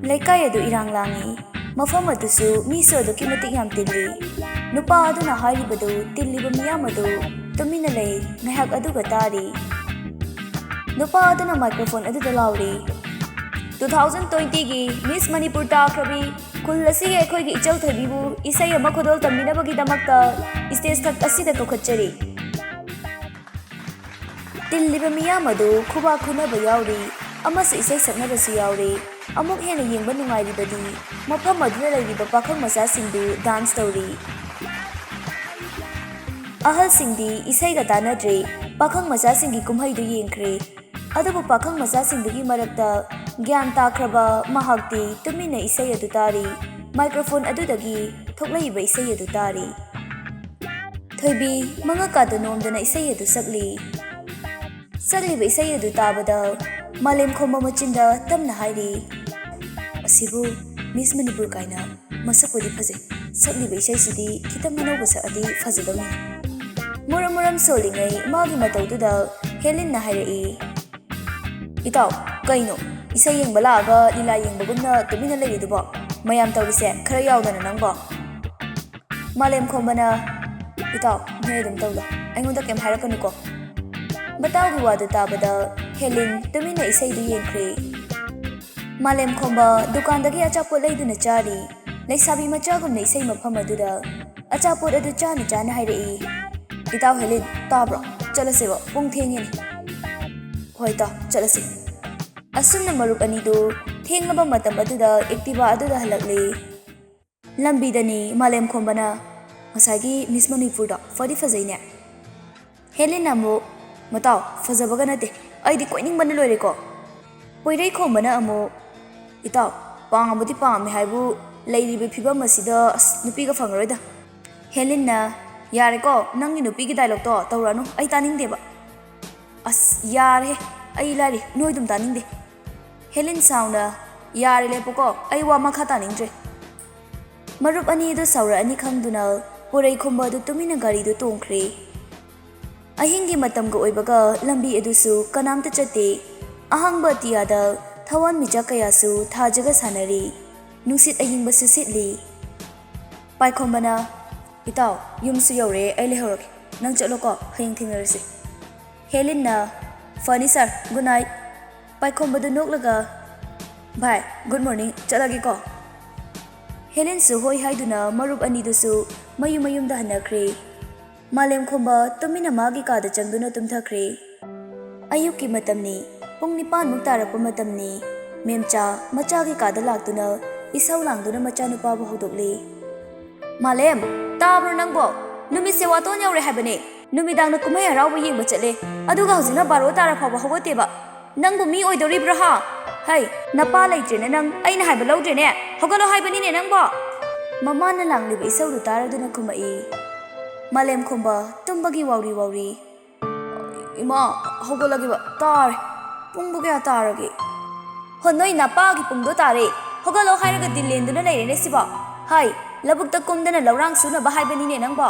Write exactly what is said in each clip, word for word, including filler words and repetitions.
ꯂꯩꯀꯥꯏ ꯑꯗꯨ ꯏꯔꯥꯡ ꯂꯥꯡꯏ꯫ ꯃꯐꯝ ꯑꯗꯨꯁꯨ ꯃꯤꯁꯨ ꯑꯗꯨꯛꯀꯤ ꯃꯇꯤꯛ ꯌꯥꯝ ꯇꯤꯜꯂꯤ꯫ ꯅꯨꯄꯥ ꯑꯗꯨꯅ ꯍꯥꯏꯔꯤꯕꯗꯨ ꯇꯤꯜꯂꯤꯕ ꯃꯤꯌꯥꯝ ꯑꯗꯨ ꯇꯨꯃꯤꯟꯅ ꯂꯩ, ꯉꯥꯏꯍꯥꯛ ꯑꯗꯨꯒ ꯇꯥꯔꯤ꯫ ꯅꯨꯄꯥ ꯑꯗꯨꯅ microphone ꯑꯗꯨꯗ ꯂꯥꯎꯔꯤ, "Two thousand twenty ꯒꯤ Miss Manipur ꯇꯥꯈ꯭ꯔꯕꯤ ꯈꯨꯜ ꯑꯁꯤꯒꯤ ꯑꯩꯈꯣꯏꯒꯤ ꯏꯆꯜ ꯊꯣꯏꯕꯤꯕꯨ ꯏꯁꯩ ꯑꯃ ꯈꯨꯗꯣꯜ ꯇꯝꯕꯤꯅꯕꯒꯤꯗꯃꯛꯇ stage ꯊꯛ ꯑꯁꯤꯗ ꯀꯧꯈꯠꯆꯔꯤ"꯫ ꯇꯤꯜꯂꯤꯕ ꯃꯤꯌꯥꯝ ꯑꯗꯨ ꯈꯨꯕꯥꯛ ꯈꯨꯅꯕ ꯌꯥꯎꯔꯤ, ꯑꯃꯁꯨ ꯏꯁꯩ ꯁꯛꯅꯕꯁꯨ ꯌꯥꯎꯔꯤ꯫ ꯑꯃꯨꯛ ꯍꯦꯟꯅ ꯌꯦꯡꯕ ꯅꯨꯡꯉꯥꯏꯔꯤꯕꯗꯤ ꯃꯐꯝ ꯑꯗꯨꯗ ꯂꯩꯔꯤꯕ ꯄꯥꯈꯪ ꯃꯆꯥꯁꯤꯡꯗꯨ dance ꯇꯧꯔꯤ꯫ ꯑꯍꯜꯁꯤꯡꯗꯤ ꯏꯁꯩꯒ ꯇꯥꯟꯅꯗ꯭ꯔꯦ, ꯄꯥꯈꯪ ꯃꯆꯥꯁꯤꯡꯒꯤ ꯀꯨꯝꯍꯩꯗꯨ ꯌꯦꯡꯈ꯭ꯔꯦ꯫ ꯑꯗꯨꯕꯨ ꯄꯥꯈꯪ ꯃꯆꯥꯁꯤꯡꯗꯨꯒꯤ ꯃꯔꯛꯇ ꯒ꯭ꯌꯥꯟ ꯇꯥꯈ꯭ꯔꯕ ꯃꯍꯥꯛꯇꯤ ꯇꯨꯃꯤꯟꯅ ꯏꯁꯩ ꯑꯗꯨ ꯇꯥꯔꯤ, microphone ꯑꯗꯨꯗꯒꯤ ꯊꯣꯛꯂꯛꯏꯕ ꯏꯁꯩ ꯑꯗꯨ ꯇꯥꯔꯤ꯫ ꯊꯣꯏꯕꯤ ꯃꯉꯛꯀꯥꯗꯨ ꯅꯣꯝꯗꯅ ꯏꯁꯩ ꯑꯗꯨ ꯁꯛꯂꯤ꯫ ꯁꯛꯂꯤꯕ ꯏꯁꯩ ꯑꯗꯨ ꯇꯥꯕꯗ ꯃꯥꯂꯦꯝ ꯈꯣꯝꯕ ꯃꯆꯤꯟꯗ ꯇꯞꯅ ꯍꯥꯏꯔꯤ, "ꯑꯁꯤꯕꯨ Miss Manipur ꯀꯥꯏꯅ ꯃꯁꯛꯄꯨꯗꯤ ꯐꯖꯩ, ꯁꯛꯂꯤꯕ ꯏꯁꯩꯁꯤꯗꯤ ꯈꯤꯇꯪ ꯑꯅꯧꯕ ꯁꯛꯑꯗꯤ ꯐꯖꯗꯧꯅꯤ"꯫ ꯃꯨꯔꯝ ꯃꯨꯔꯝ ꯁꯣꯜꯂꯤꯉꯩ ꯃꯥꯒꯤ ꯃꯇꯧꯗꯨꯗ ꯍꯦꯂꯤꯟꯅ ꯍꯥꯏꯔꯛꯏ, "ꯏꯇꯥꯎ, ꯀꯩꯅꯣ ꯏꯁꯩ ꯌꯦꯡꯕ ꯂꯥꯛꯑꯒ ꯂꯤꯂꯥ ꯌꯦꯡꯕꯒꯨꯝꯅ ꯇꯨꯃꯤꯟꯅ ꯂꯩꯔꯤꯗꯨꯕꯣ? ꯃꯌꯥꯝ ꯇꯧꯔꯤꯁꯦ ꯈꯔ ꯌꯥꯎꯗꯅ ꯅꯪꯕꯣ?" ꯃꯥꯂꯦꯝ ꯈꯣꯝꯕꯅ, "ꯏꯇꯥꯎ, ꯅꯣꯏ ꯑꯗꯨꯝ ꯇꯧꯗꯣ, ꯑꯩꯉꯣꯟꯗ ꯀꯩꯝ ꯍꯥꯏꯔꯛꯀꯅꯨꯀꯣ"꯫ ꯃꯇꯥꯎꯒꯤ ꯋꯥꯗꯨ ꯇꯥꯕꯗ ꯍꯦꯂꯤꯟ ꯇꯨꯃꯤꯟꯅ ꯏꯁꯩꯗꯨ ꯌꯦꯡꯈ꯭ꯔꯦ꯫ ꯃꯥꯂꯦꯝ ꯈꯣꯝꯕ ꯗꯨꯀꯥꯟꯗꯒꯤ ꯑꯆꯥꯄꯣꯠ ꯂꯩꯗꯨꯅ ꯆꯥꯔꯤ꯫ ꯂꯩꯁꯥꯕꯤ ꯃꯆꯥꯒꯨꯝꯅ ꯏꯁꯩ ꯃꯐꯝ ꯑꯗꯨꯗ ꯑꯆꯥꯄꯣꯠ ꯑꯗꯨ ꯆꯥꯅ ꯆꯥꯅ ꯍꯥꯏꯔꯛꯏ, "ꯏꯇꯥꯎ ꯍꯦꯂꯤꯟ, ꯇꯥꯕ꯭ꯔꯣ? ꯆꯠꯂꯁꯦꯕ, ꯄꯨꯡ ꯊꯦꯡꯉꯦꯅꯦ"꯫ "ꯍꯣꯏ ꯇꯥꯎ, ꯆꯠꯂꯁꯤ"꯫ ꯑꯁꯨꯝꯅ ꯃꯔꯨꯞ ꯑꯅꯤꯗꯨ ꯊꯦꯡꯂꯕ ꯃꯇꯝ ꯑꯗꯨꯗ Activa ꯑꯗꯨꯗ ꯍꯜꯂꯛꯂꯤ꯫ ꯂꯝꯕꯤꯗꯅꯤ ꯃꯥꯂꯦꯝ ꯈꯣꯝꯕꯅ, "ꯉꯁꯥꯏꯒꯤ Miss Manipur ꯗꯣ ꯐꯗꯤ ꯐꯖꯩꯅꯦ"꯫ ꯍꯦꯂꯤꯟꯅ ꯑꯃꯨꯛ, "ꯃꯇꯥꯎ, ꯐꯖꯕꯒ ꯅꯠꯇꯦ, ꯑꯩꯗꯤ ꯀꯣꯏꯅꯤꯡꯕꯅ ꯂꯣꯏꯔꯦꯀꯣ"꯫ ꯄꯣꯏꯔꯩ ꯈꯣꯝꯕꯅ ꯑꯃꯨꯛ, "ꯏꯇꯥꯎ, ꯄꯥꯝꯕꯨꯗꯤ ꯄꯥꯝꯃꯦ ꯍꯥꯏꯕꯨ ꯂꯩꯔꯤꯕ ꯐꯤꯕꯝ ꯑꯁꯤꯗ ꯑꯁ ꯅꯨꯄꯤꯒ ꯐꯪꯉꯔꯣꯏꯗ"꯫ ꯍꯦꯂꯤꯟꯅ, "ꯌꯥꯔꯦꯀꯣ, ꯅꯪꯒꯤ ꯅꯨꯄꯤꯒꯤ dialogue ꯇꯣ ꯇꯧꯔꯛꯑꯅꯨ, ꯑꯩ ꯇꯥꯅꯤꯡꯗꯦꯕ"꯫ "ꯑꯁ ꯌꯥꯔꯦꯍꯦ, ꯑꯩ ꯂꯥꯏꯔꯤ, ꯅꯣꯏ ꯑꯗꯨꯝ ꯇꯥꯅꯤꯡꯗꯦ"꯫ ꯍꯦꯂꯤꯟ ꯁꯥꯎꯅ, "ꯌꯥꯔꯦ, ꯂꯦꯞꯄꯣꯀꯣ, ꯑꯩ ꯋꯥ ꯃꯈꯥ ꯇꯥꯅꯤꯡꯗ꯭ꯔꯦ"꯫ ꯃꯔꯨꯞ ꯑꯅꯤꯗꯨ ꯁꯥꯎꯔꯛꯑꯅꯤ ꯈꯪꯗꯨꯅ ꯄꯣꯔꯩ ꯈꯣꯝꯕ ꯑꯗꯨ ꯇꯨꯃꯤꯟꯅ ꯒꯥꯔꯤꯗꯨ ꯇꯣꯡꯈ꯭ꯔꯦ꯫ ꯑꯍꯤꯡꯒꯤ ꯃꯇꯝꯒ ꯑꯣꯏꯕꯒ ꯂꯝꯕꯤ ꯑꯗꯨꯁꯨ ꯀꯅꯥꯝꯇ ꯆꯠꯇꯦ꯫ ꯑꯍꯥꯡꯕ ꯑꯇꯤꯌꯥꯗ ꯊꯋꯥꯟꯃꯤꯆꯥꯛ ꯀꯌꯥꯁꯨ ꯊꯥꯖꯒ ꯁꯥꯟꯅꯔꯤ꯫ ꯅꯨꯡꯁꯤꯠ ꯑꯏꯪꯕꯁꯨ ꯁꯤꯠꯂꯤ꯫ ꯄꯥꯏꯈꯣꯝꯕꯅ, "ꯏꯇꯥꯎ, ꯌꯨꯝꯁꯨ ꯌꯧꯔꯦ, ꯑꯩ ꯂꯩꯍꯧꯔꯒꯦ꯫ ꯅꯪ ꯆꯠꯂꯣꯀꯣ, ꯍꯌꯦꯡ ꯊꯦꯡꯅꯔꯁꯤ꯫" ꯍꯦꯂꯤꯟꯅ, "ꯐꯅꯤ ꯁꯥꯔ, ꯒꯨꯗ ꯅꯥꯏꯠ꯫" ꯄꯥꯏꯈꯣꯝꯕꯗꯨ ꯅꯣꯛꯂꯒ, "ꯚꯥꯏ, ꯒꯨꯗ ꯃꯣꯔꯅꯤꯡ, ꯆꯠꯂꯒꯦꯀꯣ꯫" ꯍꯦꯂꯤꯟꯁꯨ ꯍꯣꯏ ꯍꯥꯏꯗꯨꯅ ꯃꯔꯨꯞ ꯑꯅꯤꯗꯨꯁꯨ ꯃꯌꯨꯝ ꯃꯌꯨꯝꯗ ꯍꯟꯅꯈ꯭ꯔꯦ꯫ ꯃꯥꯂꯦꯝꯈꯣꯝꯕ ꯇꯨꯃꯤꯟꯅ ꯃꯥꯒꯤ ꯀꯥꯗ ꯆꯪꯗꯨꯅ ꯇꯨꯝꯊꯈ꯭ꯔꯦ꯫ ꯑꯌꯨꯛꯀꯤ ꯃꯇꯝꯅꯤ, ꯄꯨꯡ ꯅꯤꯄꯥꯟꯃꯨꯛ ꯇꯥꯔꯛꯄ ꯃꯇꯝꯅꯤ꯫ ꯃꯦꯝꯆꯥ ꯃꯆꯥꯒꯤ ꯀꯥꯗ ꯂꯥꯛꯇꯨꯅ ꯏꯁꯧ ꯂꯥꯡꯗꯨꯅ ꯃꯆꯥꯅꯨꯄꯥꯕꯨ ꯍꯧꯗꯣꯛꯂꯦ꯫ "ꯃꯥꯂꯦꯝ, ꯇꯥꯕ꯭ꯔꯣ ꯅꯪꯕꯣ? ꯅꯨꯃꯤꯠꯁꯦ ꯋꯥꯇꯣꯟ ꯌꯧꯔꯦ ꯍꯥꯏꯕꯅꯦ꯫ ꯅꯨꯃꯤꯗꯥꯡꯅ ꯀꯨꯝꯍꯩ ꯍꯔꯥꯎꯕ ꯌꯦꯡꯕ ꯆꯠꯂꯦ, ꯑꯗꯨꯒ ꯍꯧꯖꯤꯛꯅ ꯕꯥꯔꯣ ꯇꯥꯔ ꯐꯥꯎꯕ ꯍꯧꯒꯠꯇꯦꯕ꯫ ꯅꯪꯕꯨ ꯃꯤ ꯑꯣꯏꯗꯧꯔꯤꯕ꯭ꯔꯥ ꯍꯥ? ꯍꯩ, ꯅꯄꯥ ꯂꯩꯇ꯭ꯔꯦꯅꯦ ꯅꯪ, ꯑꯩꯅ ꯍꯥꯏꯕ ꯂꯧꯗ꯭ꯔꯦꯅꯦ꯫ ꯍꯧꯒꯠꯂꯣ ꯍꯥꯏꯕꯅꯤꯅꯦ ꯅꯪꯕꯣ꯫" ꯃꯃꯥꯅ ꯂꯥꯡꯂꯤꯕ ꯏꯁꯧꯗꯨ ꯇꯥꯔꯗꯨꯅ ꯈꯨꯝꯃꯛꯏ꯫ ꯃꯥꯂꯦꯝꯈꯣꯝꯕ ꯇꯨꯝꯕꯒꯤ ꯋꯥꯎꯔꯤ ꯋꯥꯎꯔꯤ꯫ "ꯏꯃꯥ, ꯍꯧꯒꯠꯂꯒꯦꯕ, ꯇꯥꯔꯦ꯫ ꯄꯨꯡꯕꯨ ꯀꯌꯥ ꯇꯥꯔꯒꯦ?" "ꯍꯣ, ꯅꯣꯏ ꯅꯄꯥꯒꯤ ꯄꯨꯡꯗꯣ ꯇꯥꯔꯦ꯫ ꯍꯧꯒꯠꯂꯣ ꯍꯥꯏꯔꯒ ꯗꯤꯜ ꯂꯦꯟꯗꯨꯅ ꯂꯩꯔꯦꯅꯦ ꯁꯤꯕꯣ꯫ ꯍꯥꯏ, ꯂꯧꯕꯨꯛꯇ ꯀꯨꯝꯗꯅ ꯂꯧꯔꯥꯡ ꯁꯨꯅꯕ ꯍꯥꯏꯕꯅꯤꯅꯦ ꯅꯪꯕꯣ꯫"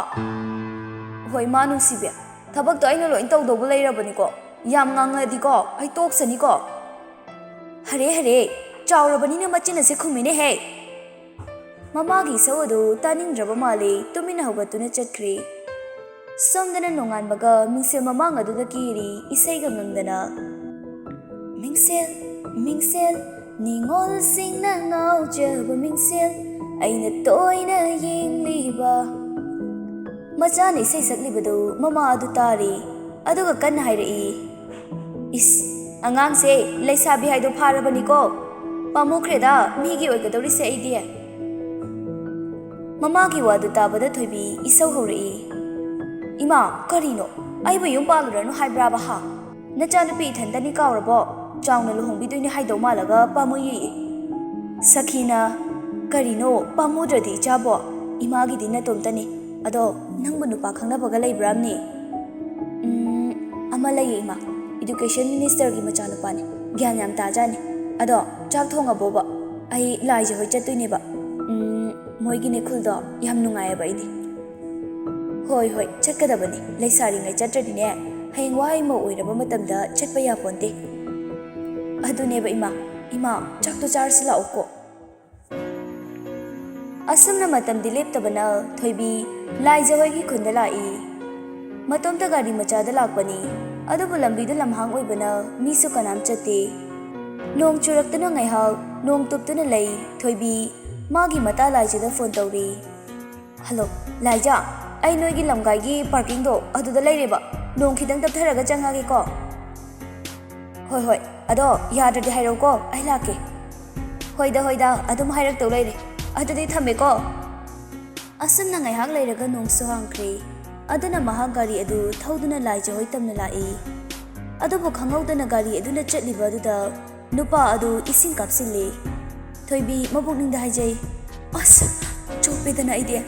"ꯍꯣꯏ, ꯏꯃꯥ ꯅꯨꯡꯁꯤꯕꯤ, ꯊꯕꯛꯇꯣ ꯑꯩꯅ ꯂꯣꯏ ꯇꯧꯗꯧꯕ ꯂꯩꯔꯕꯅꯤꯀꯣ꯫ ꯌꯥꯝ ꯉꯥꯡꯉꯗꯤꯀꯣ, ꯑꯩ ꯇꯣꯛꯆꯅꯤꯀꯣ꯫" "ꯍꯔꯦ, ꯍꯔꯦ, ꯆꯥꯎꯔꯕꯅꯤꯅ ꯃꯆꯤꯟ ꯑꯁꯦ ꯈꯨꯝꯃꯤꯅꯦꯍꯦ꯫" ꯃꯃꯥꯒꯤ ꯏꯁꯧ ꯑꯗꯨ ꯇꯥꯅꯤꯡꯗ꯭ꯔꯕ ꯃꯥꯜꯂꯦ, ꯇꯨꯃꯤꯟꯅ ꯍꯧꯒꯠꯇꯨꯅ ꯆꯠꯈ꯭ꯔꯦ꯫ ꯁꯣꯝꯗꯅ ꯅꯣꯡꯉꯥꯟꯕꯒ ꯃꯤꯡꯁꯦꯜ ꯃꯃꯥꯡ ꯑꯗꯨꯗ ꯀꯦꯔꯤ, ꯏꯁꯩꯒ ꯉꯪꯗꯅ꯫ "ꯃꯤꯡꯁꯦꯜ, ꯃꯤꯡꯁꯦꯜ, ꯅꯤꯉꯣꯜꯁꯤꯡꯅ ꯉꯥꯎꯖꯕ ꯃꯤꯡꯁꯦꯜ, ꯑꯩꯅ ꯇꯣꯏꯅ ꯌꯦꯡꯂꯤꯕ꯫" ꯃꯆꯥꯅ ꯏꯁꯩ ꯁꯛꯂꯤꯕꯗꯨ ꯃꯃꯥ ꯑꯗꯨ ꯇꯥꯔꯤ, ꯑꯗꯨꯒ ꯀꯟꯅ ꯍꯥꯏꯔꯛꯏ, "ꯏꯁ, ꯑꯉꯥꯡꯁꯦ ꯂꯩꯁꯥꯕꯤ ꯍꯥꯏꯗꯣ ꯐꯥꯔꯕꯅꯤꯀꯣ꯫ ꯄꯥꯝꯃꯨꯈ꯭ꯔꯦꯗ, ꯃꯤꯒꯤ ꯑꯣꯏꯒꯗꯧꯔꯤꯁꯦ ꯑꯩꯗꯤ꯫" ꯃꯃꯥꯒꯤ ꯋꯥꯗꯨ ꯇꯥꯕꯗ ꯊꯣꯏꯕꯤ ꯏꯁꯧ ꯍꯧꯔꯛꯏ, "ꯏꯃꯥ, ꯀꯔꯤꯅꯣ? ꯑꯩꯕꯨ ꯌꯨꯝ ꯄꯥꯜꯂꯨꯔꯅꯨ ꯍꯥꯏꯕ꯭ꯔꯥꯕ ꯍꯥ? ꯅꯆꯥꯅꯨꯄꯤ ꯏꯊꯟꯇꯅꯤ ꯀꯥꯎꯔꯕꯣ? ꯆꯥꯎꯅ ꯂꯨꯍꯣꯡꯕꯤꯗꯣꯏꯅꯤ ꯍꯥꯏꯗꯧ ꯃꯥꯜꯂꯒ ꯄꯥꯝꯃꯨꯏꯌꯦ꯫" ꯁꯈꯤꯅ, "ꯀꯔꯤꯅꯣ ꯄꯥꯝꯃꯨꯗ꯭ꯔꯗꯤ ꯏꯆꯥꯕꯣ? ꯏꯃꯥꯒꯤꯗꯤ ꯅꯇꯣꯝꯇꯅꯤ꯫ ꯑꯗꯣ ꯅꯪꯕꯨ ꯅꯨꯄꯥ ꯈꯪꯅꯕꯒ ꯂꯩꯕ꯭ꯔꯥꯝꯅꯦ?" "ꯎꯝ, ꯑꯃ ꯂꯩꯌꯦ ꯏꯃꯥ, education ministerꯒꯤ ꯃꯆꯥꯅꯨꯄꯥꯅꯤ꯫ ꯒ꯭ꯌꯥꯟ ꯌꯥꯝ ꯇꯥꯖꯥꯅꯤ꯫ ꯑꯗꯣ ꯆꯥꯛ ꯊꯣꯡꯉꯕꯣꯕ? ꯑꯩ ꯂꯥꯏꯖ ꯍꯣꯏ ꯆꯠꯇꯣꯏꯅꯦꯕ꯫ ꯎꯝ, ꯃꯣꯏꯒꯤꯅꯦ ꯈꯨꯜꯗꯣ ꯌꯥꯝ ꯅꯨꯡꯉꯥꯏꯌꯦꯕ ꯑꯩꯗꯤ꯫" "ꯍꯣꯏ, ꯍꯣꯏ, ꯆꯠꯀꯗꯕꯅꯤ꯫ ꯂꯩꯁꯥꯔꯤꯉꯩ ꯆꯠꯇ꯭ꯔꯗꯤꯅꯦ, ꯍꯌꯦꯡꯋꯥꯏ ꯃꯧ ꯑꯣꯏꯔꯕ ꯃꯇꯝꯗ ꯆꯠꯄ ꯌꯥꯄꯣꯟꯇꯦ꯫" ꯑꯗꯨꯅꯦꯕ ꯏꯃꯥ꯫ ꯏꯃꯥ, ꯆꯥꯛꯇꯣ ꯆꯥꯔꯁꯤ ꯂꯥꯛꯑꯣꯀꯣ꯫ ꯑꯁꯨꯝꯅ ꯃꯇꯝꯗꯤ ꯂꯦꯞꯇꯕꯅ ꯊꯣꯏꯕꯤ ꯂꯥꯏꯖ ꯍꯣꯏꯒꯤ ꯈꯨꯟꯗ ꯂꯥꯛꯏ꯫ ꯃꯇꯣꯝꯇ ꯒꯥꯔꯤ ꯃꯆꯥꯗ ꯂꯥꯛꯄꯅꯤ꯫ ꯑꯗꯨꯕꯨ ꯂꯝꯕꯤꯗꯨ ꯂꯝꯍꯥꯡ ꯑꯣꯏꯕꯅ ꯃꯤꯁꯨ ꯀꯅꯥꯝ ꯆꯠꯇꯦ꯫ ꯅꯣꯡ ꯆꯨꯔꯛꯇꯨꯅ ꯉꯥꯏꯍꯥꯛ ꯅꯣꯡ ꯇꯨꯞꯇꯨꯅ ꯂꯩ ꯊꯣꯏꯕꯤ꯫ ꯃꯥꯒꯤ ꯃꯇꯥ ꯂꯥꯏꯖꯗ ꯐꯣꯟ ꯇꯧꯔꯤ꯫ "ꯍꯜꯂꯣ, ꯂꯥꯏꯖꯥ, ꯑꯩ ꯅꯣꯏꯒꯤ ꯂꯝꯒꯥꯏꯒꯤ ꯄꯥꯔꯀꯤꯡꯗꯣ ꯑꯗꯨꯗ ꯂꯩꯔꯦꯕ꯫ ꯅꯣꯡ ꯈꯤꯇꯪ ꯇꯞꯊꯔꯒ ꯆꯪꯉꯒꯦꯀꯣ꯫" "ꯍꯣꯏ, ꯍꯣꯏ, ꯑꯗꯣ ꯌꯥꯗ꯭ꯔꯗꯤ ꯍꯥꯏꯔꯛꯎꯀꯣ, ꯑꯩ ꯂꯥꯛꯀꯦ꯫" "ꯍꯣꯏꯗ, ꯍꯣꯏꯗ, ꯑꯗꯨꯝ ꯍꯥꯏꯔꯛꯇꯧ ꯂꯩꯔꯦ꯫ ꯑꯗꯨꯗꯤ ꯊꯝꯃꯦꯀꯣ꯫" ꯑꯁꯨꯝꯅ ꯉꯥꯏꯍꯥꯛ ꯂꯩꯔꯒ ꯅꯣꯡꯁꯨ ꯍꯥꯡꯈ꯭ꯔꯦ꯫ ꯑꯗꯨꯅ ꯃꯍꯥꯛ ꯒꯥꯔꯤ ꯑꯗꯨ ꯊꯧꯗꯨꯅ ꯂꯥꯏꯖ ꯍꯣꯏ ꯇꯝꯅ ꯂꯥꯛꯏ꯫ ꯑꯗꯨꯕꯨ ꯈꯪꯍꯧꯗꯅ ꯒꯥꯔꯤ ꯑꯗꯨꯅ ꯆꯠꯂꯤꯕ ꯑꯗꯨꯗ ꯅꯨꯄꯥ ꯑꯗꯨ ꯏꯁꯤꯡ ꯀꯥꯞꯁꯤꯜꯂꯤ꯫ ꯊꯣꯏꯕꯤ ꯃꯕꯨꯛꯅꯤꯡꯗ ꯍꯥꯏꯖꯩ, "ꯑꯁ, ꯆꯣꯞꯄꯦꯗꯅ ꯑꯩꯗꯤ꯫"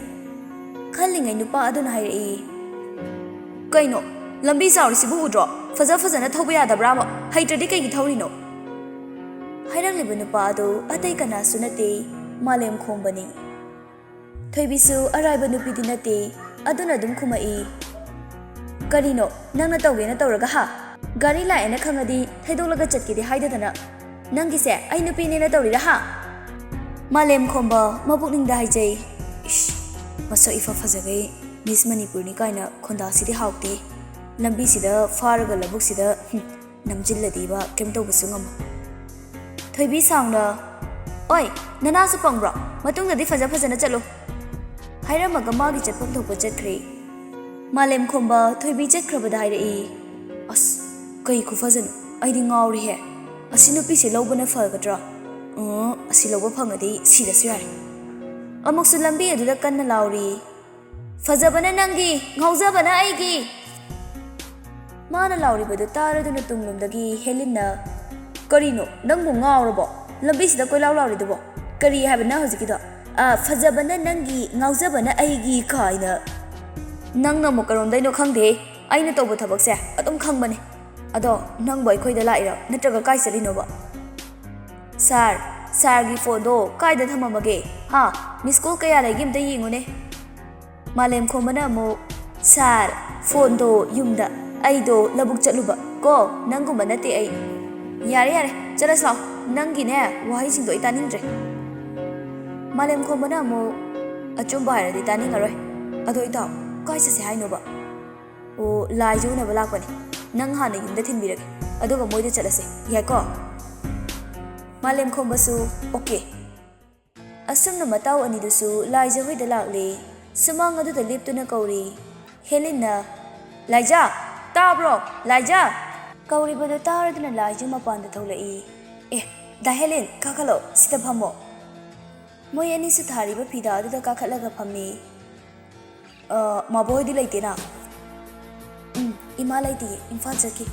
ꯈꯜꯂꯤꯉꯩ ꯅꯨꯄꯥ ꯑꯗꯨꯅ ꯍꯥꯏꯔꯛꯏ, "ꯀꯩꯅꯣ, ꯂꯝꯕꯤ ꯆꯥꯎꯔꯤꯁꯤꯕꯨ ꯎꯗ꯭ꯔꯣ? ꯐꯖ ꯐꯖꯅ ꯊꯧꯕ ꯌꯥꯗꯕ꯭ꯔꯥꯕ? ꯍꯩꯇ꯭ꯔꯗꯤ ꯀꯩꯒꯤ ꯊꯧꯔꯤꯅꯣ?" ꯍꯥꯏꯔꯛꯂꯤꯕ ꯅꯨꯄꯥ ꯑꯗꯨ ꯑꯇꯩ ꯀꯅꯥꯁꯨ ꯅꯠꯇꯦ, ꯃꯥꯂꯦꯝ ꯈꯣꯝꯕꯅꯤ꯫ ꯊꯣꯏꯕꯤꯁꯨ ꯑꯔꯥꯏꯕ ꯅꯨꯄꯤꯗꯤ ꯅꯠꯇꯦ, ꯑꯗꯨꯅ ꯑꯗꯨꯝ ꯈꯨꯝꯃꯛꯏ, "ꯀꯔꯤꯅꯣ ꯅꯪꯅ ꯇꯧꯒꯦꯅ ꯇꯧꯔꯒ, ꯍꯥ? ꯒꯥꯔꯤ ꯂꯥꯛꯑꯦꯅ ꯈꯪꯉꯗꯤ ꯊꯩꯗꯣꯛꯂꯒ ꯆꯠꯀꯦꯗꯤ ꯍꯥꯏꯗꯗꯅ, ꯅꯪꯒꯤꯁꯦ ꯑꯩ ꯅꯨꯄꯤꯅꯦꯅ ꯇꯧꯔꯤꯔꯥ, ꯍꯥ?" ꯃꯥꯂꯦꯝ ꯈꯣꯝꯕ ꯃꯕꯨꯛꯅꯤꯡꯗ ꯍꯥꯏꯖꯩ, "ꯏꯁ, ꯃꯁꯛ ꯏꯐ ꯐꯖꯈꯩ ꯃꯤꯁ ꯃꯅꯤꯄꯨꯔꯅꯤ ꯀꯥꯏꯅ ꯈꯣꯟꯗꯥꯁꯤꯗꯤ ꯍꯥꯎꯇꯦ꯫ ꯂꯝꯕꯤꯁꯤꯗ ꯐꯥꯔꯒ ꯂꯧꯕꯨꯛꯁꯤꯗ, ꯍꯨꯝ, ꯅꯝꯖꯤꯜꯂꯗꯤꯕ ꯀꯩꯝ ꯇꯧꯕꯁꯨ ꯉꯝꯃꯣꯏ꯫" ꯊꯣꯏꯕꯤ ꯁꯥꯎꯅ, "ꯑꯣꯏ, ꯅꯅꯥꯁꯨ ꯄꯪꯕ꯭ꯔꯣ? ꯃꯇꯨꯡꯗꯗꯤ ꯐꯖ ꯐꯖꯅ ꯆꯠꯂꯨ꯫" ꯍꯥꯏꯔꯝꯃꯒ ꯃꯥꯒꯤ ꯆꯠꯐꯝ ꯊꯣꯛꯄ ꯆꯠꯈ꯭ꯔꯦ꯫ ꯃꯥꯂꯦꯝ ꯈꯣꯝꯕ ꯊꯣꯏꯕꯤ ꯆꯠꯈ꯭ꯔꯕꯗ ꯍꯥꯏꯔꯛꯏ, "ꯑꯁ, ꯀꯩ ꯈꯨꯐꯖꯅꯣ? ꯑꯩꯗꯤ ꯉꯥꯎꯔꯦꯍꯦ꯫ ꯑꯁꯤ ꯅꯨꯄꯤꯁꯦ ꯂꯧꯕꯅ ꯐꯒꯗ꯭ꯔꯥ? ꯑ, ꯑꯁꯤ ꯂꯧꯕ ꯐꯪꯉꯗꯤ ꯁꯤꯔꯁꯨ ꯌꯥꯔꯦ꯫" ꯑꯃꯨꯛꯁꯨ ꯂꯝꯕꯤ ꯑꯗꯨꯗ ꯀꯟꯅ ꯂꯥꯎꯔꯤ, "ꯐꯖꯕꯅ ꯅꯪꯒꯤ, ꯉꯥꯎꯖꯕꯅ ꯑꯩꯒꯤ!" ꯃꯥꯅ ꯂꯥꯎꯔꯤꯕꯗꯨ ꯇꯥꯔꯗꯨꯅ ꯇꯨꯡꯂꯣꯝꯗꯒꯤ ꯍꯦꯂꯤꯟꯅ, "ꯀꯔꯤꯅꯣ, ꯅꯪꯕꯨ ꯉꯥꯎꯔꯕꯣ? ꯂꯝꯕꯤꯁꯤꯗ ꯀꯣꯏꯂꯥꯎ ꯂꯥꯎꯔꯤꯗꯨꯕꯣ? ꯀꯔꯤ ꯍꯥꯏꯕ ꯅꯪ ꯍꯧꯖꯤꯛꯀꯤꯗꯣ? ꯑ, ꯐꯖꯕꯅ ꯅꯪꯒꯤ, ꯉꯥꯎꯖꯕꯅ ꯑꯩꯒꯤ ꯀꯥꯏꯅ?" "ꯅꯪꯅ ꯑꯃꯨꯛ ꯀꯔꯣꯝꯗꯩꯅꯣ ꯈꯪꯗꯦꯍꯦ꯫ ꯑꯩꯅ ꯇꯧꯕ ꯊꯕꯛꯁꯦ ꯑꯗꯨꯝ ꯈꯪꯕꯅꯦ꯫ ꯑꯗꯣ ꯅꯪꯕꯨ ꯑꯩꯈꯣꯏꯗ ꯂꯥꯛꯏꯔꯣ? ꯅꯠꯇ꯭ꯔꯒ ꯀꯥꯏ ꯆꯠꯂꯤꯅꯣꯕ?" "ꯁꯥꯔ, ꯁꯥꯔꯒꯤ ꯐꯣꯟꯗꯣ ꯀꯥꯏꯗ ꯊꯝꯃꯝꯃꯒꯦ? ꯍꯥ? ꯃꯤꯁ ꯀꯣꯜ ꯀꯌꯥ ꯂꯩꯒꯦ ꯑꯝꯇ ꯌꯦꯡꯉꯨꯅꯦ꯫" ꯃꯥꯂꯦꯝ ꯈꯣꯝꯕꯅ ꯑꯃꯨꯛ, "ꯁꯥꯔ, ꯐꯣꯟꯗꯣ ꯌꯨꯝꯗ, ꯑꯩꯗꯣ ꯂꯧꯕꯨꯛ ꯆꯠꯂꯨꯕ ꯀꯣ, ꯅꯪꯒꯨꯝꯕ ꯅꯠꯇꯦ ꯑꯩ꯫" ꯌꯥꯔꯦ, ꯌꯥꯔꯦ, ꯆꯠꯂꯁꯤ ꯂꯥꯛꯑꯣ꯫ ꯅꯪꯒꯤꯅꯦ, ꯋꯥꯍꯩꯁꯤꯡꯗꯣ ꯑꯩ ꯇꯥꯅꯤꯡꯗ꯭ꯔꯦ꯫ ꯃꯥꯂꯦꯝ ꯈꯣꯝꯕꯅ ꯑꯃꯨꯛ, "ꯑꯆꯨꯝꯕ ꯍꯥꯏꯔꯗꯤ ꯇꯥꯅꯤꯡꯉꯔꯣꯏ꯫ ꯑꯗꯣ ꯏꯇꯥꯎ, ꯀꯥꯏ ꯆꯠꯁꯦ ꯍꯥꯏꯅꯣꯕ?" "ꯑꯣ, ꯂꯥꯏꯁꯦ ꯎꯅꯕ ꯂꯥꯛꯄꯅꯦ꯫ ꯅꯪ ꯍꯥꯟꯅ ꯌꯨꯝꯗ ꯊꯤꯟꯕꯤꯔꯒꯦ, ꯑꯗꯨꯒ ꯃꯣꯏꯗ ꯆꯠꯂꯁꯦ, ꯌꯥꯏꯀꯣ?" ꯃꯥꯂꯦꯝ ꯈꯣꯝꯕꯁꯨ "ꯑꯣꯀꯦ"꯫ ꯑꯁꯨꯝꯅ ꯃꯇꯥꯎ ꯑꯅꯤꯗꯨꯁꯨ ꯂꯥꯏꯖ ꯍꯣꯏꯗ ꯂꯥꯛꯂꯦ꯫ ꯁꯨꯃꯥꯡ ꯑꯗꯨꯗ ꯂꯦꯞꯇꯨꯅ ꯀꯧꯔꯤ꯫ ꯍꯦꯂꯤꯟꯅ, "ꯂꯥꯏꯖ! ꯇꯥꯕ꯭ꯔꯣ, ꯂꯥꯏꯖ?" ꯀꯧꯔꯤꯕꯗꯨ ꯇꯥꯔꯗꯨꯅ ꯂꯥꯏꯖ ꯃꯄꯥꯟꯗ ꯊꯣꯛꯂꯛꯏ꯫ "ꯑꯦ, ꯗꯥ ꯍꯦꯂꯤꯟ, ꯀꯥꯈꯠꯂꯣ, ꯁꯤꯗ ꯐꯝꯃꯣ꯫" ꯃꯣꯏ ꯑꯅꯤꯁꯨ ꯊꯥꯔꯤꯕ ꯐꯤꯗꯥ ꯑꯗꯨꯗ ꯀꯥꯈꯠꯂꯒ ꯐꯝꯃꯤ꯫ "ꯑ, ꯃꯥꯕꯣ ꯍꯣꯏꯗꯤ ꯂꯩꯇꯦꯅ?" "ꯎꯝ, ꯏꯃꯥ ꯂꯩꯇꯤꯌꯦ, ꯏꯝꯐꯥꯜ ꯆꯠꯈꯤ꯫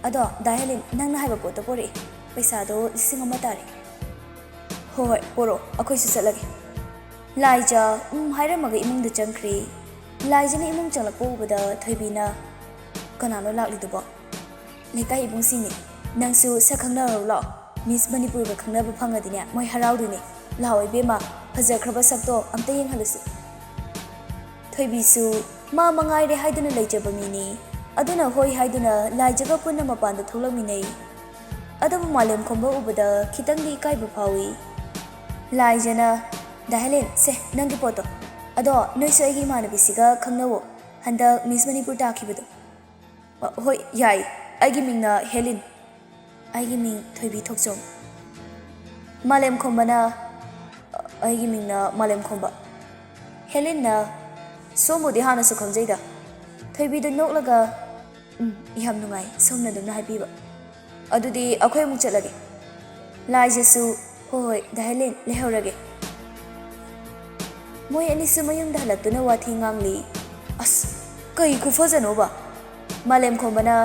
ꯑꯗꯣ, ꯗꯥ ꯍꯦꯂꯤꯟ, ꯅꯪꯅ ꯍꯥꯏꯕ ꯄꯣꯠꯇꯣ ꯄꯣꯔꯛꯑꯦ꯫ ꯄꯩꯁꯥꯗꯣ ꯂꯤꯁꯤꯡ ꯑꯃ ꯇꯥꯔꯦ꯫" "ꯍꯣꯏ, ꯍꯣꯏ, ꯄꯣꯔꯛꯑꯣ, ꯑꯩꯈꯣꯏꯁꯨ ꯆꯠꯂꯒꯦ꯫" ꯂꯥꯏꯖ ꯎꯝ ꯍꯥꯏꯔꯝꯃꯒ ꯏꯃꯨꯡꯗ ꯆꯪꯈ꯭ꯔꯦ꯫ ꯂꯥꯏꯖꯅ ꯏꯃꯨꯡ ꯆꯪꯂꯛꯄ ꯎꯕꯗ ꯊꯣꯏꯕꯤꯅ, "ꯀꯅꯥꯅꯣ ꯂꯥꯛꯂꯤꯗꯨꯕꯣ?" "ꯂꯩꯀꯥꯏ ꯏꯕꯨꯡꯁꯤꯡꯅꯤ꯫ ꯅꯪꯁꯨ ꯁꯛ ꯈꯪꯅꯔꯧ ꯂꯥꯛꯑꯣ꯫ ꯃꯤꯁ ꯃꯅꯤꯄꯨꯔꯒ ꯈꯪꯅꯕ ꯐꯪꯉꯗꯤꯅꯦ, ꯃꯣꯏ ꯍꯔꯥꯎꯗꯣꯏꯅꯦ꯫ ꯂꯥꯛꯑꯣ ꯏꯕꯦꯝꯃ, ꯐꯖꯈ꯭ꯔꯕ ꯁꯛꯇꯣ ꯑꯝꯇ ꯌꯦꯡꯍꯜꯂꯨꯁꯤ꯫" ꯊꯣꯏꯕꯤꯁꯨ ꯃꯥ ꯃꯉꯥꯏꯔꯦ ꯍꯥꯏꯗꯨꯅ ꯂꯩꯖꯕ ꯃꯤꯅꯤ꯫ ꯑꯗꯨꯅ ꯍꯣꯏ ꯍꯥꯏꯗꯨꯅ ꯂꯥꯏꯖꯒ ꯄꯨꯟꯅ ꯃꯄꯥꯟꯗ ꯊꯣꯛꯂꯛꯃꯤꯟꯅꯩ꯫ ꯑꯗꯨꯕꯨ ꯃꯥꯂꯦꯝ ꯈꯣꯝꯕ ꯎꯕꯗ ꯈꯤꯇꯪꯗꯤ ꯏꯀꯥꯏꯕ ꯐꯥꯎꯏ꯫ ꯂꯥꯏꯖꯅ, "ꯗꯥ ꯍꯦꯂꯤꯟ, ꯁꯦ, ꯅꯪꯒꯤ ꯄꯣꯠꯇꯣ꯫ ꯑꯗꯣ ꯅꯣꯏꯁꯨ ꯑꯩꯒꯤ ꯏꯃꯥꯟꯅꯕꯤꯁꯤꯒ ꯈꯪꯅꯧꯋꯣ, ꯍꯟꯗꯛ ꯃꯤꯁ ꯃꯅꯤꯄꯨꯔ ꯇꯥꯈꯤꯕꯗꯣ꯫" "ꯑ, ꯍꯣꯏ, ꯌꯥꯏ꯫ ꯑꯩꯒꯤ ꯃꯤꯡꯅ ꯍꯦꯂꯤꯟ꯫" "ꯑꯩꯒꯤ ꯃꯤꯡ ꯊꯣꯏꯕꯤ ꯊꯣꯛꯆꯣꯝ꯫" ꯃꯥꯂꯦꯝ ꯈꯣꯝꯕꯅ, "ꯑꯩꯒꯤ ꯃꯤꯡꯅ ꯃꯥꯂꯦꯝ ꯈꯣꯝꯕ꯫" ꯍꯦꯂꯤꯟꯅ, "ꯁꯣꯝꯕꯨꯗꯤ ꯍꯥꯟꯅꯁꯨ ꯈꯪꯖꯩꯗ꯫" ꯊꯣꯏꯕꯤꯗꯨ ꯅꯣꯛꯂꯒ, "ꯎꯝ, ꯌꯥꯝ ꯅꯨꯡꯉꯥꯏ ꯁꯣꯝꯅ ꯑꯗꯨꯝꯅ ꯍꯥꯏꯕꯤꯕ꯫ ꯑꯗꯨꯗꯤ ꯑꯩꯈꯣꯏ ꯑꯃꯨꯛ ꯆꯠꯂꯒꯦ꯫" ꯂꯥꯏꯖꯁꯨ, "ꯍꯣꯏ ꯍꯣꯏ, ꯗꯥ ꯍꯦꯂꯤꯟ, ꯂꯩꯍꯧꯔꯒꯦ꯫" ꯃꯣꯏ ꯑꯅꯤꯁꯨ ꯃꯌꯨꯝꯗ ꯍꯜꯂꯛꯇꯨꯅ ꯋꯥꯊꯤ ꯉꯥꯡꯂꯤ꯫ ꯑꯁ, ꯀꯩ ꯈꯨꯐꯖꯅꯣꯕ? ꯃꯥꯂꯦꯝ ꯈꯣꯝꯕꯅ,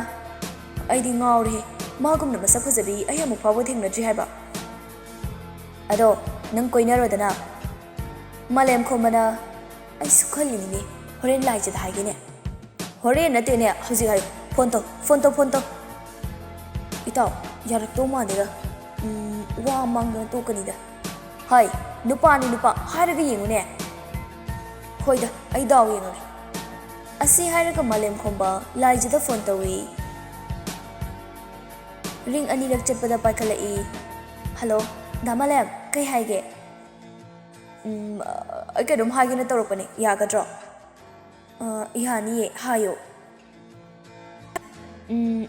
"ꯑꯩꯗꯤ ꯉꯥꯎꯔꯦꯍꯦ, ꯃꯥꯒꯨꯝꯅ ꯃꯁꯛ ꯐꯖꯕꯤ ꯑꯩ ꯑꯃꯨꯛ ꯐꯥꯎꯕ ꯊꯦꯡꯅꯗ꯭ꯔꯤ ꯍꯥꯏꯕ꯫" "ꯑꯗꯣ ꯅꯪ ꯀꯣꯏꯅꯔꯣꯗꯅ꯫" ꯃꯥꯂꯦꯝ ꯈꯣꯝꯕꯅ, "ꯑꯩꯁꯨ ꯈꯜꯂꯤꯅꯤꯅꯦ, ꯍꯣꯔꯦꯟ ꯂꯥꯏꯖꯗ ꯍꯥꯏꯒꯦꯅꯦ꯫" "ꯍꯣꯔꯦꯟ ꯅꯠꯇꯦꯅꯦ, ꯍꯧꯖꯤꯛ ꯍꯥꯏꯌꯨ꯫ ꯐꯣꯟ ꯇꯧ, ꯐꯣꯟ ꯇꯧ, ꯐꯣꯟ ꯇꯧ꯫" "ꯏꯇꯥꯎ, ꯌꯥꯔꯛꯇꯧ ꯃꯥꯟꯗꯦꯗ꯫ ꯎꯝ, ꯋꯥ ꯃꯥꯡꯗꯅ ꯇꯣꯛꯀꯅꯤꯗ꯫" "ꯍꯥꯏ, ꯅꯨꯄꯥꯅꯤ ꯅꯨꯄꯥ, ꯍꯥꯏꯔꯒ ꯌꯦꯡꯉꯨꯅꯦ꯫" "ꯍꯣꯏꯗ, ꯑꯩ ꯗꯥꯎ ꯌꯦꯡꯉꯒꯦ꯫" ꯑꯁꯤ ꯍꯥꯏꯔꯒ ꯃꯥꯂꯦꯝ ꯈꯣꯝꯕ ꯂꯥꯏꯖꯗ ꯐꯣꯟ ꯇꯧꯏ꯫ ꯔꯤꯡ ꯑꯅꯤꯔꯛ ꯆꯠꯄꯗ ꯄꯥꯏꯈꯠꯂꯛꯏ꯫ "ꯍꯜꯂꯣ, ꯗꯥ ꯃꯥꯂꯦꯝ, ꯀꯩ ꯍꯥꯏꯒꯦ?" "ꯎꯝ, ꯑꯩ ꯀꯩꯅꯣꯝ ꯍꯥꯏꯒꯦꯅ ꯇꯧꯔꯛꯄꯅꯦ, ꯌꯥꯒꯗ꯭ꯔꯣ?" "ꯑ, ꯌꯥꯅꯤꯌꯦ, ꯍꯥꯏꯌꯣ꯫" "ꯎꯝ,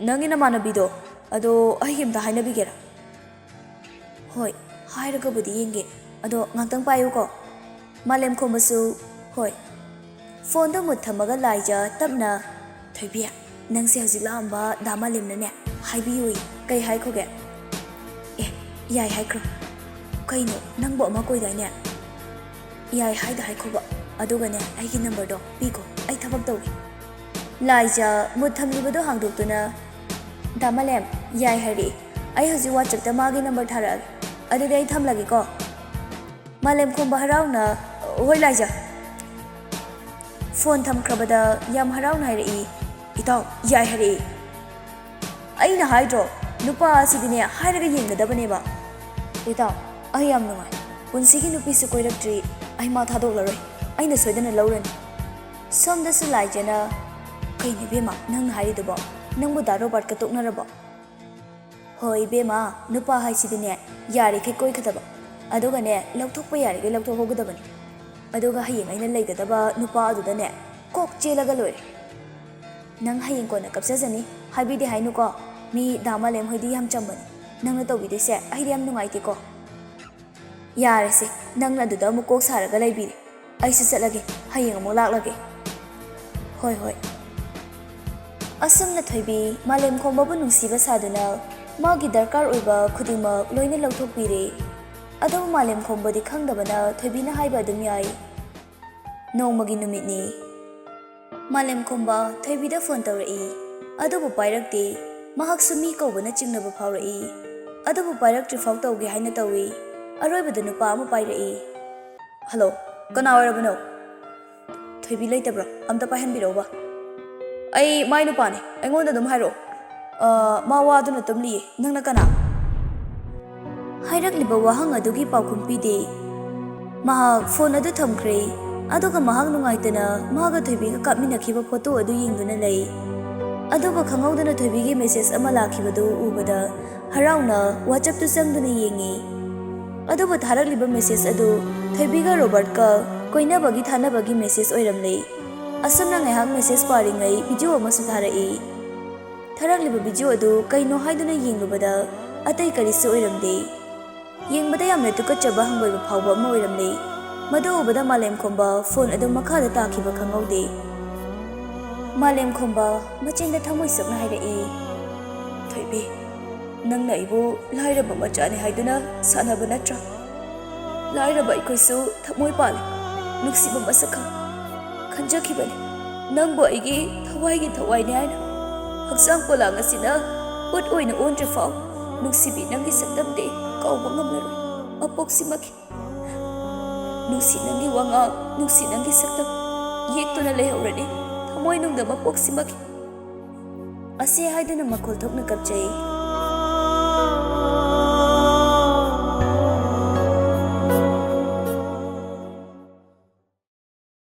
ꯅꯪꯒꯤ ꯅꯃꯥꯟꯅꯕꯤꯗꯣ, ꯑꯗꯣ ꯑꯩꯒꯤ ꯑꯝꯇ ꯍꯥꯏꯅꯕꯤꯒꯦꯔꯥ?" "ꯍꯣꯏ, ꯍꯥꯏꯔꯒꯕꯨꯗꯤ ꯌꯦꯡꯒꯦ, ꯑꯗꯣ ꯉꯥꯛꯇꯪ ꯄꯥꯏꯌꯨꯀꯣ꯫" ꯃꯥꯂꯦꯝ ꯈꯣꯝꯕꯁꯨ "ꯍꯣꯏ꯫" ꯐꯣꯟꯗꯣ ꯃꯨꯠ ꯊꯝꯃꯒ ꯂꯥꯏꯖ ꯇꯞꯅ, "ꯊꯣꯏꯕꯤ, ꯅꯪꯁꯦ ꯍꯧꯖꯤꯛ ꯂꯥꯛꯑꯝꯕ ꯗꯥ ꯃꯥꯂꯦꯝꯅꯅꯦ ꯍꯥꯏꯕꯤꯌꯨꯏ꯫" "ꯀꯩ ꯍꯥꯏꯈꯣꯒꯦ?" "ꯑꯦ, ꯌꯥꯏ ꯍꯥꯏꯈ꯭ꯔꯣ꯫" "ꯀꯩꯅꯣ, ꯅꯪꯕꯨ ꯑꯃ ꯀꯣꯏꯗꯥꯏꯅꯦ?" "ꯌꯥꯏ ꯍꯥꯏꯗ ꯍꯥꯏꯈꯣꯕ, ꯑꯗꯨꯒꯅꯦ ꯑꯩꯒꯤ ꯅꯝꯕꯔꯗꯣ ꯄꯤꯈꯣ, ꯑꯩ ꯊꯕꯛ ꯇꯧꯒꯦ꯫" ꯂꯥꯏꯖ ꯃꯨꯠ ꯊꯝꯂꯤꯕꯗꯣ ꯍꯥꯡꯗꯣꯛꯇꯨꯅ, "ꯗꯥ ꯃꯥꯂꯦꯝ, ꯌꯥꯏ ꯍꯥꯏꯔꯛꯏ꯫ ꯑꯩ ꯍꯧꯖꯤꯛ WhatsApp-ꯇ ꯃꯥꯒꯤ ꯅꯝꯕꯔ ꯊꯥꯔꯛꯑꯒꯦ꯫ ꯑꯗꯨꯗꯤ ꯑꯩ ꯊꯝꯂꯒꯦꯀꯣ꯫" ꯃꯥꯂꯦꯝ ꯈꯣꯝꯕ ꯍꯔꯥꯎꯅ, "ꯍꯣꯏ ꯂꯥꯏꯖ꯫" ꯐꯣꯟ ꯊꯝꯈ꯭ꯔꯕꯗ ꯌꯥꯝ ꯍꯔꯥꯎꯅ ꯍꯥꯏꯔꯛꯏ, "ꯏꯇꯥꯎ, ꯌꯥꯏ ꯍꯥꯏꯔꯛꯏ꯫" "ꯑꯩꯅ ꯍꯥꯏꯗ꯭ꯔꯣ, ꯅꯨꯄꯥ ꯑꯁꯤꯗꯤꯅꯦ ꯍꯥꯏꯔꯒ ꯌꯦꯡꯒꯗꯕꯅꯦꯕ꯫" "ꯏꯇꯥꯎ, ꯑꯩ ꯌꯥꯝ ꯅꯨꯡꯉꯥꯏ꯫ ꯄꯨꯟꯁꯤꯒꯤ ꯅꯨꯄꯤꯁꯨ ꯀꯣꯏꯔꯛꯇ꯭ꯔꯤ꯫ ꯑꯩ ꯃꯥ ꯊꯥꯗꯣꯛꯂꯔꯣꯏ꯫ ꯑꯩꯅ ꯁꯣꯏꯗꯅ ꯂꯧꯔꯅꯤ꯫" ꯁꯣꯝꯗꯁꯨ ꯂꯥꯏꯖꯅ, "ꯀꯩꯅꯣ ꯏꯕꯦꯝꯃ ꯅꯪꯅ ꯍꯥꯏꯔꯤꯗꯨꯕꯣ? ꯅꯪꯕꯨ ꯗꯥ ꯔꯣꯕꯥꯔꯠꯀ ꯇꯣꯛꯅꯔꯕꯣ?" "ꯍꯣꯏ ꯏꯕꯦꯝꯃ, ꯅꯨꯄꯥ ꯍꯥꯏꯁꯤꯗꯤꯅꯦ ꯌꯥꯔꯤꯈꯩ ꯀꯣꯏꯒꯗꯕ, ꯑꯗꯨꯒꯅꯦ ꯂꯧꯊꯣꯛꯄ ꯌꯥꯔꯤꯈꯩ ꯂꯧꯊꯣꯛꯍꯧꯒꯗꯕꯅꯤ꯫ ꯑꯗꯨꯒ ꯍꯌꯦꯡ ꯑꯩꯅ ꯂꯩꯒꯗꯕ ꯅꯨꯄꯥ ꯑꯗꯨꯗꯅꯦ ꯀꯣꯛ ꯆꯦꯜꯂꯒ ꯂꯣꯏꯔꯦ꯫" "ꯅꯪ ꯍꯌꯦꯡ ꯀꯣꯟꯅ ꯀꯞꯆꯖꯅꯤ ꯍꯥꯏꯕꯤꯗꯦ ꯍꯥꯏꯅꯨꯀꯣ꯫ ꯃꯤ ꯗꯥ ꯃꯥꯂꯦꯝ ꯍꯣꯏꯗꯤ ꯌꯥꯝ ꯆꯝꯕꯅꯤ꯫ ꯅꯪꯅ ꯇꯧꯕꯤꯗꯣꯏꯁꯦ ꯑꯩꯗꯤ ꯌꯥꯝ ꯅꯨꯡꯉꯥꯏꯇꯦꯀꯣ꯫" "ꯌꯥꯔꯦꯁꯦ, ꯅꯪꯅ ꯑꯗꯨꯗ ꯑꯃꯨꯛ ꯀꯣꯛ ꯁꯥꯔꯒ ꯂꯩꯕꯤꯔꯦ꯫ ꯑꯩꯁꯨ ꯆꯠꯂꯒꯦ, ꯍꯌꯦꯡ ꯑꯃꯨꯛ ꯂꯥꯛꯂꯒꯦ꯫" "ꯍꯣꯏ, ꯍꯣꯏ꯫" ꯑꯁꯨꯝꯅ ꯊꯣꯏꯕꯤ ꯃꯥꯂꯦꯝ ꯈꯣꯝꯕꯕꯨ ꯅꯨꯡꯁꯤꯕ ꯁꯥꯗꯨꯅ ꯃꯥꯒꯤ ꯗꯔꯀꯥꯔ ꯑꯣꯏꯕ ꯈꯨꯗꯤꯡꯃꯛ ꯂꯣꯏꯅ ꯂꯧꯊꯣꯛꯄꯤꯔꯦ꯫ ꯑꯗꯨꯕꯨ ꯃꯥꯂꯦꯝ ꯈꯣꯝꯕꯗꯤ ꯈꯪꯗꯕꯅ ꯊꯣꯏꯕꯤꯅ ꯍꯥꯏꯕ ꯑꯗꯨꯝ ꯌꯥꯏ꯫ ꯅꯣꯡꯃꯒꯤ ꯅꯨꯃꯤꯠꯅꯤ꯫ ꯃꯥꯂꯦꯝ ꯈꯣꯝꯕ ꯊꯣꯏꯕꯤꯗ ꯐꯣꯟ ꯇꯧꯔꯛꯏ, ꯑꯗꯨꯕꯨ ꯄꯥꯏꯔꯛꯇꯦ꯫ ꯃꯍꯥꯛꯁꯨ ꯃꯤ ꯀꯧꯕꯅ ꯆꯤꯡꯅꯕ ꯐꯥꯎꯔꯛꯏ, ꯑꯗꯨꯕꯨ ꯄꯥꯏꯔꯛꯇ꯭ꯔꯤꯐꯥꯎ ꯇꯧꯒꯦ ꯍꯥꯏꯅ ꯇꯧꯏ꯫ ꯑꯔꯣꯏꯕꯗ ꯅꯨꯄꯥ ꯑꯃ ꯄꯥꯏꯔꯛꯏ꯫ "ꯍꯜꯂꯣ, ꯀꯅꯥ ꯑꯣꯏꯔꯕꯅꯣ?" "ꯊꯣꯏꯕꯤ ꯂꯩꯇꯕ꯭ꯔꯣ? ꯑꯝꯇ ꯄꯥꯏꯍꯟꯕꯤꯔꯛꯎꯕ꯫" "ꯑꯩ ꯃꯥꯏ ꯅꯨꯄꯥꯅꯦ, ꯑꯩꯉꯣꯟꯗ ꯑꯗꯨꯝ ꯍꯥꯏꯔꯛꯑꯣ꯫" "ꯑ, ꯃꯥ ꯋꯥꯗꯨꯅ ꯇꯨꯝꯂꯤꯌꯦ, ꯅꯪꯅ ꯀꯅꯥ?" ꯍꯥꯏꯔꯛꯂꯤꯕ ꯋꯥꯍꯪ ꯑꯗꯨꯒꯤ ꯄꯥꯎꯈꯨꯝ ꯄꯤꯗꯦ꯫ ꯃꯍꯥꯛ ꯐꯣꯟ ꯑꯗꯨ ꯊꯝꯈ꯭ꯔꯦ, ꯑꯗꯨꯒ ꯃꯍꯥꯛ ꯅꯨꯡꯉꯥꯏꯇꯅ ꯃꯥꯒ ꯊꯣꯏꯕꯤꯒ ꯀꯥꯞꯃꯤꯟꯅꯈꯤꯕ ꯐꯣꯇꯣ ꯑꯗꯨ ꯌꯦꯡꯗꯨꯅ ꯂꯩ꯫ ꯑꯗꯨꯕꯨ ꯈꯪꯍꯧꯗꯅ ꯊꯣꯏꯕꯤꯒꯤ ꯃꯦꯁꯦꯖ ꯑꯃ ꯂꯥꯛꯈꯤꯕꯗꯨ ꯎꯕꯗ ꯍꯔꯥꯎꯅ WhatsApp-ꯇꯨ ꯆꯪꯗꯨꯅ ꯌꯦꯡꯉꯤ꯫ ꯑꯗꯨꯕꯨ ꯊꯥꯔꯛꯂꯤꯕ ꯃꯦꯁꯦꯖ ꯑꯗꯨ ꯊꯣꯏꯕꯤꯒ ꯔꯣꯕꯔꯠꯀ ꯀꯣꯏꯅꯕꯒꯤ ꯊꯥꯅꯕꯒꯤ ꯃꯦꯁꯦꯖ ꯑꯣꯏꯔꯝꯂꯦ꯫ ꯑꯁꯨꯝꯅ ꯉꯥꯏꯍꯥꯛ ꯃꯦꯁꯦꯖ ꯄꯥꯔꯤꯉꯩ ꯚꯤꯗꯤꯑꯣ ꯑꯃꯁꯨ ꯊꯥꯔꯛꯏ꯫ ꯊꯥꯔꯛꯂꯤꯕ ꯚꯤꯗꯤꯑꯣ ꯑꯗꯨ ꯀꯩꯅꯣ ꯍꯥꯏꯗꯨꯅ ꯌꯦꯡꯂꯨꯕꯗ ꯑꯇꯩ ꯀꯔꯤꯁꯨ ꯑꯣꯏꯔꯝꯗꯦ꯫ ꯌꯦꯡꯕꯗ ꯌꯥꯝꯅ ꯇꯨꯀꯠꯆꯕ ꯍꯪꯒꯣꯏꯕ ꯐꯥꯎꯕ ꯑꯃ ꯑꯣꯏꯔꯝꯂꯦ꯫ ꯃꯗꯨ ꯎꯕꯗ ꯃꯥꯂꯦꯝꯈꯣꯝꯕ ꯐꯣꯟ ꯑꯗꯨ ꯃꯈꯥꯗ ꯇꯥꯈꯤꯕ ꯈꯪꯍꯧꯗꯦ꯫ ꯃꯥꯂꯦꯝꯈꯣꯝꯕ ꯃꯆꯤꯟꯗ ꯊꯃꯣꯏ ꯁꯣꯛꯅ ꯍꯥꯏꯔꯛꯏ, "ꯊꯣꯏꯕꯤ, ꯅꯪꯅ ꯑꯩꯕꯨ ꯂꯥꯏꯔꯕ ꯃꯆꯥꯅꯤ ꯍꯥꯏꯗꯨꯅ ꯁꯥꯟꯅꯕ ꯅꯠꯇ꯭ꯔꯥ? ꯂꯥꯏꯔꯕ ꯑꯩꯈꯣꯏꯁꯨ ꯊꯃꯣꯏ ꯄꯥꯜꯂꯤ, ꯅꯨꯡꯁꯤꯕ ꯃꯁꯛ ꯈꯪ ꯈꯟꯖꯈꯤꯕꯅꯤ ꯅꯪꯕꯨ ꯑꯩꯒꯤ ꯊꯋꯥꯏꯒꯤ ꯊꯋꯥꯏꯅꯤ ꯍꯥꯏꯅ꯫ ꯍꯛꯆꯥꯡ ꯄꯣꯂꯥꯡ ꯑꯁꯤꯅ ꯄꯣꯠ ꯑꯣꯏꯅ ꯑꯣꯟꯗ꯭ꯔꯤ ꯐꯥꯎ ꯅꯨꯡꯁꯤꯕꯤ ꯅꯪꯒꯤ ꯁꯛꯇꯝꯗꯤ ꯀꯥꯎꯕ ꯉꯝꯂꯔꯣꯏ꯫ ꯃꯄꯣꯛꯁꯤꯃꯛꯀꯤ ꯅꯨꯡꯁꯤ ꯅꯪꯒꯤ ꯋꯥꯉꯥꯡ, ꯅꯨꯡꯁꯤ ꯅꯪꯒꯤ ꯁꯛꯇꯝ ꯌꯦꯛꯇꯨꯅ ꯂꯩꯍꯧꯔꯅꯤ ꯊꯃꯣꯏꯅꯨꯡꯗ ꯃꯄꯣꯛꯁꯤꯃꯛꯀꯤ"꯫ ꯑꯁꯤ ꯍꯥꯏꯗꯨꯅ ꯃꯈꯣꯜ ꯊꯣꯛꯅ ꯀꯞꯆꯩ꯫